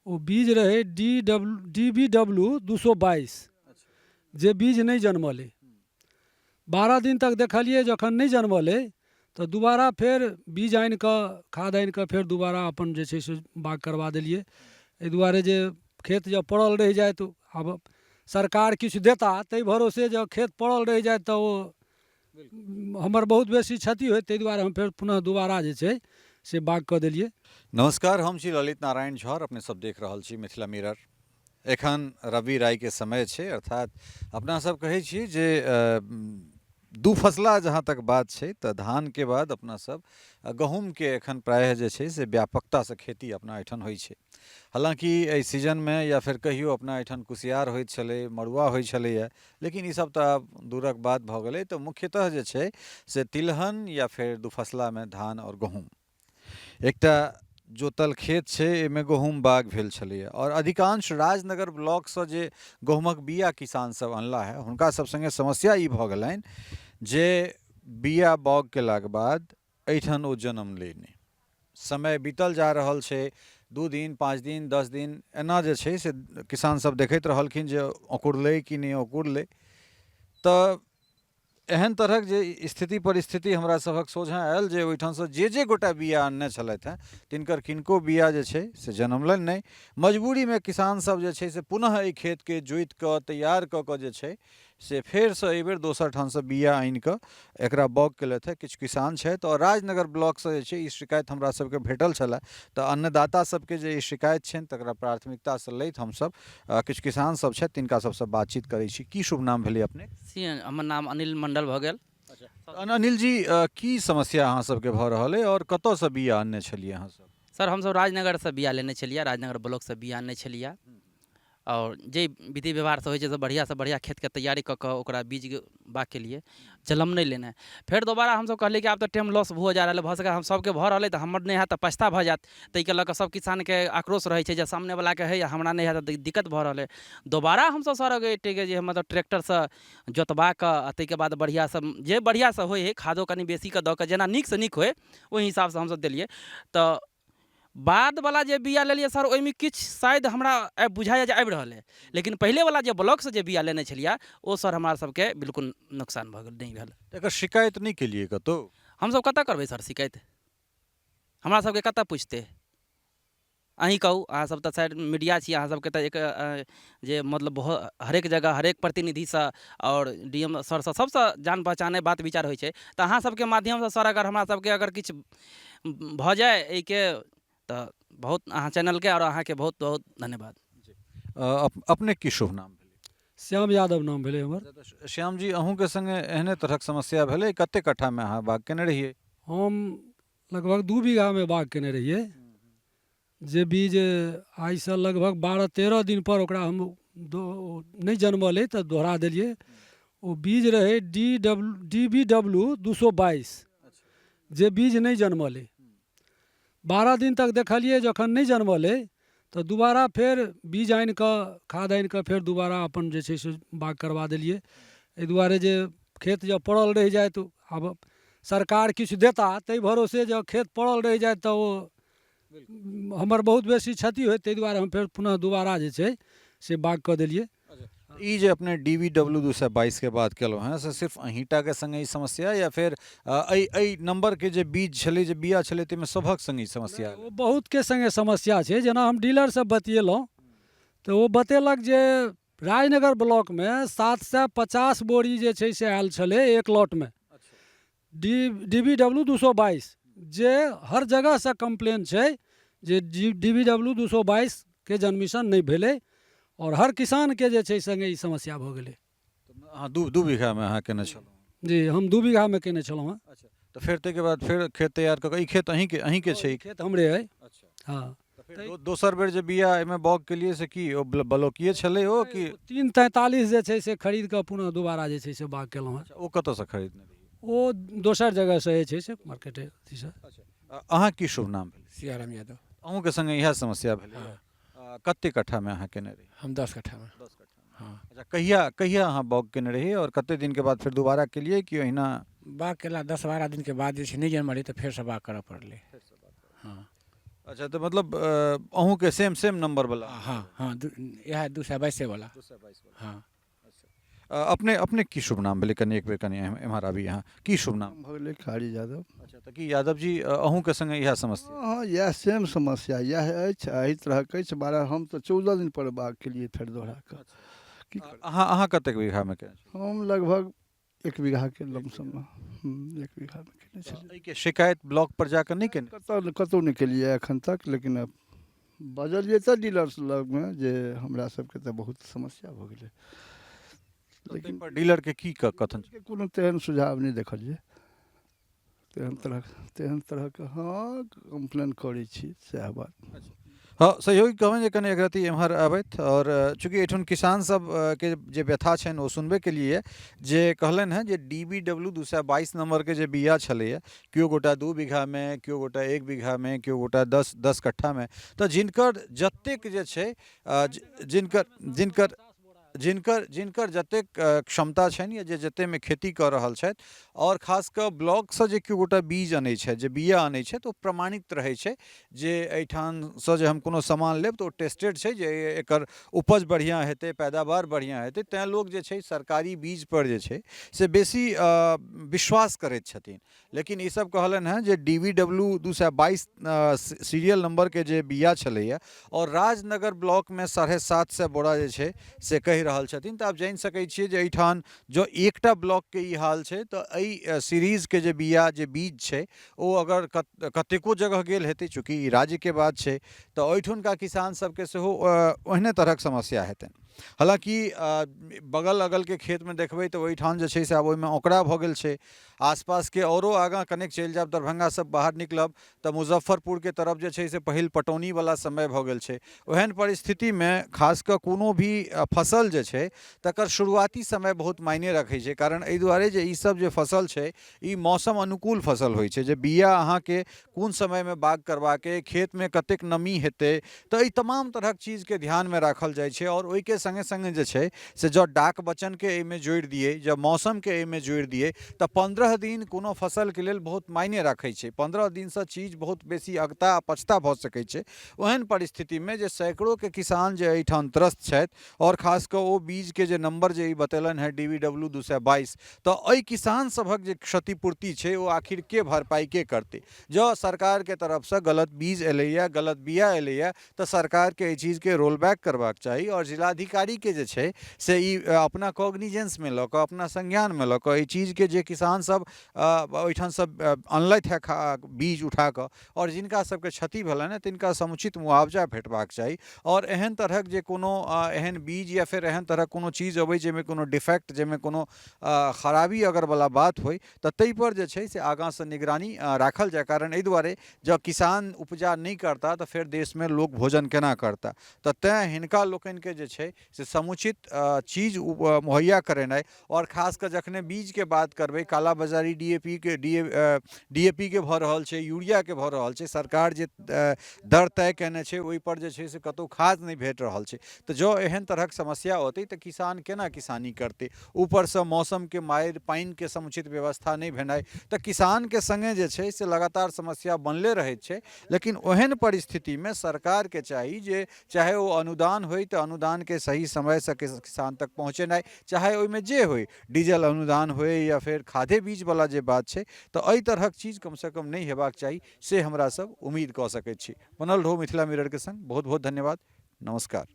ओ बीज रहै D W D B W 222, जे बीज नहि जनमलै। 12 दिन तक देखलियै, जखन नहि जनमलै तऽ दुबारा फेर बीज आनि कऽ, खाद आनि कऽ फेर दुबारा अपन जे छै से बाग करबा देलियै। एहि दुआरे जे खेत जँ पड़ल रहि जाय तऽ आब सरकार किछु देता ताहि भरोसे जँ खेत पड़ल रहि जाय तऽ ओ हमर बहुत बेसी क्षति होइत, ताहि दुआरे हम फेर पुनः दुबारा जे छै से बाग कऽ देलियै। नमस्कार, हम छी ललित नारायण झा और अपने सब देख रहल छी मिथिला मिरर। एखन रवि राय के समय छै, अर्थात अपना सब कहै छी जे दू फसला जहाँ तक बात छै तऽ धान के बाद अपना सब गहूँम के एखन प्रायः जे छै से व्यापकता से खेती अपना एहिठाम होइ छै। हालाँकि एहि सीजनमे या फेर कहियो अपना एहिठाम कुसियार होइत छलै, मड़ुआ होइ छलैए, लेकिन ईसभ तऽ आब दूरक बात भऽ गेलै। तऽ मुख्यतः जे छै से तिलहन या फेर दू फसलामे धान आओर गहूँम। एकटा जोतल खेत छै, एहिमे गहूँम बाग भेल छलैए आओर अधिकांश राजनगर ब्लॉकसँ जे गहूँमक बीआ किसानसभ अनला हे हुनका सभ सङ्गे समस्या ई भऽ गेलनि जे बीआ बाउग केलाके बाद एहिठाम ओ जनमलै नहि। समय बीतल जा रहल छै, 2 दिन, 5 दिन, 10 दिन एना जे छै से किसानसभ देखैत रहलखिन जे अँकुरलै कि नहि अँकुरलै। तऽ एहन तरहक जे स्थिति परिस्थिति हमरा सभक सोझाँ आयल जे ओहिठामसँ जे जे गोटा बीआ अनने छलथि हेँ तिनकर किनको बीआ जे छै से जनमलनि नहि। मजबूरीमे किसानसभ जे छै से पुनः एहि खेतके जोति कऽ तैयार कऽ कऽ जे छै से फेरसँ एहिबेर दोसर ठामसँ बीआ आनि कऽ एकरा बाउग केलथि हेँ। किछु किसान छथि आओर राजनगर ब्लॉकसँ जे छै ई शिकायत हमरा सभके भेटल छलए। तऽ अन्नदाता सभके जे ई शिकायत छनि तकरा प्राथमिकतासँ लैत हमसभ किछु किसान सभ छथि तिनका सभसँ बातचीत करै छी। की शुभ नाम भेलै अपने? जी, हमर नाम अनिल मण्डल भऽ गेल। अच्छा, अनिल जी, की समस्या अहाँ सभके भऽ रहल अइ आओर कतऽसँ बीआ अनने छलियै अहाँ सभ? सर, हमसभ राजनगरसँ बीआ लेने छलियै, राजनगर ब्लॉकसँ बीआ अनने छलियै आओर जे विधि व्यवहारसँ होइ छै से बढ़िआँसँ बढ़िआँ खेतके तैयारी कऽ कऽ ओकरा बीज बाग केलियै, जनम नहि लेने। फेर दोबारा हमसभ कहलियै कि आब तऽ टाइम लॉस भऽ जा रहल अइ, भऽ सकैए हम सभके भऽ रहल अइ तऽ हमर नहि हैत तऽ पछता भऽ जायत। ताहिके लऽ कऽ सभ किसानके आक्रोश रहै छै जे सामनेवलाके हइ आ हमरा नहि हैत तऽ दिक्कत भऽ रहल अइ। दोबारा हमसभ सर जे मतलब ट्रैक्टरसँ जोतबा कऽ आ ताहिके बाद बढ़िआँसँ जे बढ़िआँसँ होइ हइ, खादो कनि बेसीके दऽ कऽ जेना नीकसँ नीक होइ ओहि हिसाबसँ हमसभ देलियै। तऽ बादवला जे बीआ लेलियै सर, ओहिमे किछु शायद हमरा आबि बुझाइए जे आबि रहल अइ, लेकिन पहिलेवला जे ब्लॉकसँ जे बीआ लेने छलियै ओ सर हमरा सबके बिल्कुल नुकसान भऽ गेल, नहि भेल। एकर शिकायत नहि केलियै कतहु? हमसभ कतऽ करबै सर शिकायत? हमरा सबके कतऽ पुछतै? अहीँ कहू, अहाँसभ तऽ शायद मीडिया छी, अहाँ सबके तऽ एक जे मतलब बहुत हरेक जगह हरेक प्रतिनिधिसँ आओर डी एम सरसँ सबसँ जान पहचान अइ, बात विचार होइ छै, तऽ अहाँ सबके माध्यमसँ सर अगर हमरा सबके अगर किछु भऽ जाय एहिके तऽ बहुत अहाँ चैनलके आओर अहाँके बहुत बहुत धन्यवाद। अपनेके की शुभ नाम भेलै? श्याम यादव नाम भेलै हमर। श्याम जी, अहूँके सङ्गे एहने तरहक समस्या भेलै? कतेक कट्ठामे अहाँ बाग केने रहियै? हम लगभग 2 बीघामे बाग केने रहियै। जे बीज आइसँ लगभग 12-13 दिनपर ओकरा हम नहि जनमल अइ तऽ दोहरा देलियै। ओ बीज रहै D W D B W 222, जे बीज नहि जनमल अइ। 12 दिन तक देखलियै, जखन नहि जनमल अइ तऽ दुबारा फेर बीज आनि कऽ, खाद आनि कऽ फेर दुबारा अपन जे छै से बाग करबा देलियै। एहि दुआरे जे खेत जँ पड़ल रहि जाय तऽ आब सरकार किछु देता ताहि भरोसे जँ खेत पड़ल रहि जाय तऽ ओ हमर बहुत बेसी क्षति होइत, ताहि दुआरे हम फेर पुनः दुबारा जे छै से बाग कऽ देलियै। ई जे अपने डी बी डब्ल्यू 222 के बात केलहुँ हेँ से सिर्फ अहीँटाके सङ्गे ई समस्या या फेर एहि नम्बरके जे बीज छलै, जे बीआ छलै, ताहिमे सभक सङ्गे ई समस्या? ओ बहुतके सङ्गे समस्या छै। जेना हम डीलरसँ बतियेलहुँ तऽ ओ बतेलक जे राजनगर ब्लॉकमे 750 बोरी जे छै से आयल छलै एक लॉटमे डी बी डब्ल्यू 222, जे हर जगहसँ कम्प्लेन छै जे डी बी डब्ल्यू 222के जनमिशन नहि भेलै आओर हर किसानके जे छै सङ्गे ई समस्या भऽ गेलै। अहाँ 2 बीघामे अहाँ केने छलहुँ? जी, हम 2 बीघामे केने छलहुँ हेँ। अच्छा, तऽ फेर ताहिके बाद फेर खेत तैयार कऽ कऽ, ई खेत अहीँके छै? खेत हमरे अइ। अच्छा। हँ। तऽ दोसर बेर जे बिया एहिमे बाउग केलियै से की ओ ब्लॉकिए छलै ओ कि? 343 जे छै से खरीद कऽ पुनः दोबारा जे छै से बाग केलहुँ हेँ। ओ कतऽसँ खरीदने रहियै? ओ दोसर जगहसँ जे छै से मार्केटे अथीसँ। अच्छा, अहाँके की शुभ नाम भेल? सियाराम यादव। अहूँके सङ्गे इएह समस्या भेलै? हँ। कते कट्ठामे अहाँ केने रहियै? हम 10 कट्ठामे। 10 कट्ठामे। हँ। अच्छा, कहिया कहिया अहाँ बाउग केने रहियै आओर कते दिनके बाद फेर दोबारा केलियै कि ओहिना? बाग केला 10-12 दिनके बाद जे छै नहि जनमलै तऽ फेरसँ बाग करऽ पड़लै। हँ। अच्छा, तऽ मतलब अहूँके सेम सेम नंबर वाला? हँ हँ, इएह 222 वाला। 222 वाला। हँ। अपने अपने की शुभ नाम भेलै? कनि एक बेर कनि एम्हर आबी अहाँ। की शुभ नाम? भऽ गेलै कारी यादव। अच्छा, तऽ की यादव जी, अहूँके सङ्गे इएह समस्या? हँ, इएह सेम समस्या इएह अछि, एहि तरहक अछि। 12, हम तऽ 14 दिन पर बाग केलियै फेर दोहरा कऽ। की अहाँ कतेक बीघामे केने छी? हम लगभग 1 बीघाके लमसममे, 1 बीघामे केने छलियै। एहिके शिकायत ब्लॉक पर जाकऽ नहि केने? कतहु नहि केलियै एखन तक, लेकिन आब बजलियै तऽ डीलर्स लगमे जे हमरा सबके तऽ बहुत समस्या भऽ गेलै। लेकिन डीलरके की कथन छै? कोनो तेहन सुझाव नहि देखलियै तेहन तरहके। हँ, कम्प्लेन करै छी, सएह बात। हँ, सहयोगी कहबनि जे कनि एक रत्ती एम्हर आबथि। आओर चूँकि एहिठाम किसान सब के जे व्यथा छनि ओ सुनबे केलियै, जे कहलनि हेँ जे DBW 222 नम्बरके जे बीया छलैए, केओ गोटा 2 बीघामे, केओ गोटा 1 बीघामे, केओ गोटा 10 कट्ठामे, तऽ जिनकर जतेक जे छै, जिनकर जिनकर जिनकर जिनकर जतेक क्षमता छनि या जे जतेकमे खेती कऽ रहल छथि, आओर खास कऽ ब्लॉकसँ जे केओ गोटा बीज अनै छथि, जे बीया अनै छथि, ओ प्रमाणित रहै छै जे एहिठामसँ जे हम कोनो सामान लेब तऽ ओ टेस्टेड छै, जे एकर उपज बढ़िआँ हेतै, पैदावार बढ़िआँ हेतै। तैँ लोक जे छै सरकारी बीजपर जे छै से बेसी विश्वास करैत छथिन। लेकिन ई सब कहलनि हेँ जे DBW 222 serial नम्बरके जे बीया छलैए आओर राजनगर ब्लॉकमे 750 बोरा जे छै से कहि रहल छथिन। तऽ आब जानि सकै छियै जे एहिठाम जँ एकटा ब्लॉकके ई हाल छै तऽ एहि सीरीजके जे बीया, जे बीज छै, ओ अगर कतेको जगह गेल हेतै, चूँकि ई राज्यके बात छै, तऽ ओहिठुनका किसान सबके सेहो ओहने तरहक समस्या हेतनि। हालाँकि बगल अगलके खेतमे देखबै तऽ ओहिठाम जे छै से आब ओहिमे औंकड़ा भऽ गेल छै। आसपासके औरो आगाँ कनेक चलि जायब, दरभंगा सब बाहर निकलब तऽ मुजफ्फरपुरके तरफ जे छै से पहिल पटौनीवला समय भऽ गेल छै। ओहन परिस्थितिमे खास कऽ कोनो भी फसल जे छै तकर शुरुआती समय बहुत मायने रखै छै, कारण एहि दुआरे जे ईसब जे फसल छै ई मौसम अनुकूल फसल होइ छै, जे बीया अहाँके कोन समयमे बाग करबाके, खेतमे कतेक नमी हेतै, तऽ एहि तमाम तरहक चीजके ध्यानमे राखल जाइ छै। आओर ओहिके सङ्गे सङ्गे जे छै से जँ डाक वचनके एहिमे जोड़ि दियै, जँ मौसमके एहिमे जोड़ि दियै, तऽ 15 दिन कोनो फसलके लेल बहुत मायने राखै छै। 15 दिनसँ चीज बहुत बेसी अगता आ पछता भऽ सकै छै। ओहन परिस्थितिमे जे सैकड़ोके किसान जे एहिठाम त्रस्त छथि, आओर खास कऽ ओ बीजके जे नम्बर जे ई बतेलनि हेँ DBW 222, तऽ एहि किसान सभक जे क्षतिपूर्ति छै ओ आखिर के भरपाइ के करतै? जँ सरकारके तरफसँ गलत बीज एलैए, गलत बिया एलैए, तऽ सरकारके एहि चीजके रोल बैक करबाक चाही आओर जिलाधिकारीके जे छै से ई अपना कॉग्निजेंसमे लऽ कऽ, अपना संज्ञानमे लऽ कऽ एहि चीजके जे किसानसभ ओहिठामसँ अनलथि हेँ बीज उठा कऽ आओर जिनका सबके क्षति भेलनि हँ, तिनका समुचित मुआवजा भेटबाक चाही। आओर एहन तरहक जे कोनो एहन बीज या फेर एहन तरहक कोनो चीज अबै जाहिमे कोनो डिफेक्ट, जाहिमे कोनो खराबी अगर वला बात होइ, तऽ ताहिपर जे छै से आगाँसँ निगरानी राखल जाय, कारण एहि दुआरे जँ किसान उपजा नहि करता तऽ फेर देशमे लोक भोजन केना करता? तऽ तैँ हिनका लोकनिके जे छै से समुचित चीज मुहैया करेनाइ। आओर खास कऽ जखने बीजके बात करबै, काला बाजारी DAP के DAP के भऽ रहल छै, यूरियाके भऽ रहल छै, सरकार जे दर तय कयने छै ओहिपर जे छै से कतहु खाद नहि भेट रहल छै। तऽ जँ एहन तरहक समस्या औतै तऽ किसान केना किसानी करतै? ऊपरसँ मौसमके मारि, पानिके समुचित व्यवस्था नहि भेनाइ, तऽ किसानके सङ्गे जे छै से लगातार समस्या बनले रहैत छै। लेकिन ओहन परिस्थितिमे सरकारके चाही जे चाहे ओ अनुदान होइ तऽ अनुदानके सही समयसँ किसान तक पहुँचेनाइ, चाहे ओहिमे जे होइ, डीजल अनुदान होइ या फेर खादे बीजवला जे बात छै, तऽ एहि तरहक चीज कमसँ कम नहि हेबाक चाही, से हमरा सब उम्मीद कऽ सकैत छी। बनल रहू मिथिला मिररके सङ्ग। बहुत बहुत धन्यवाद, नमस्कार।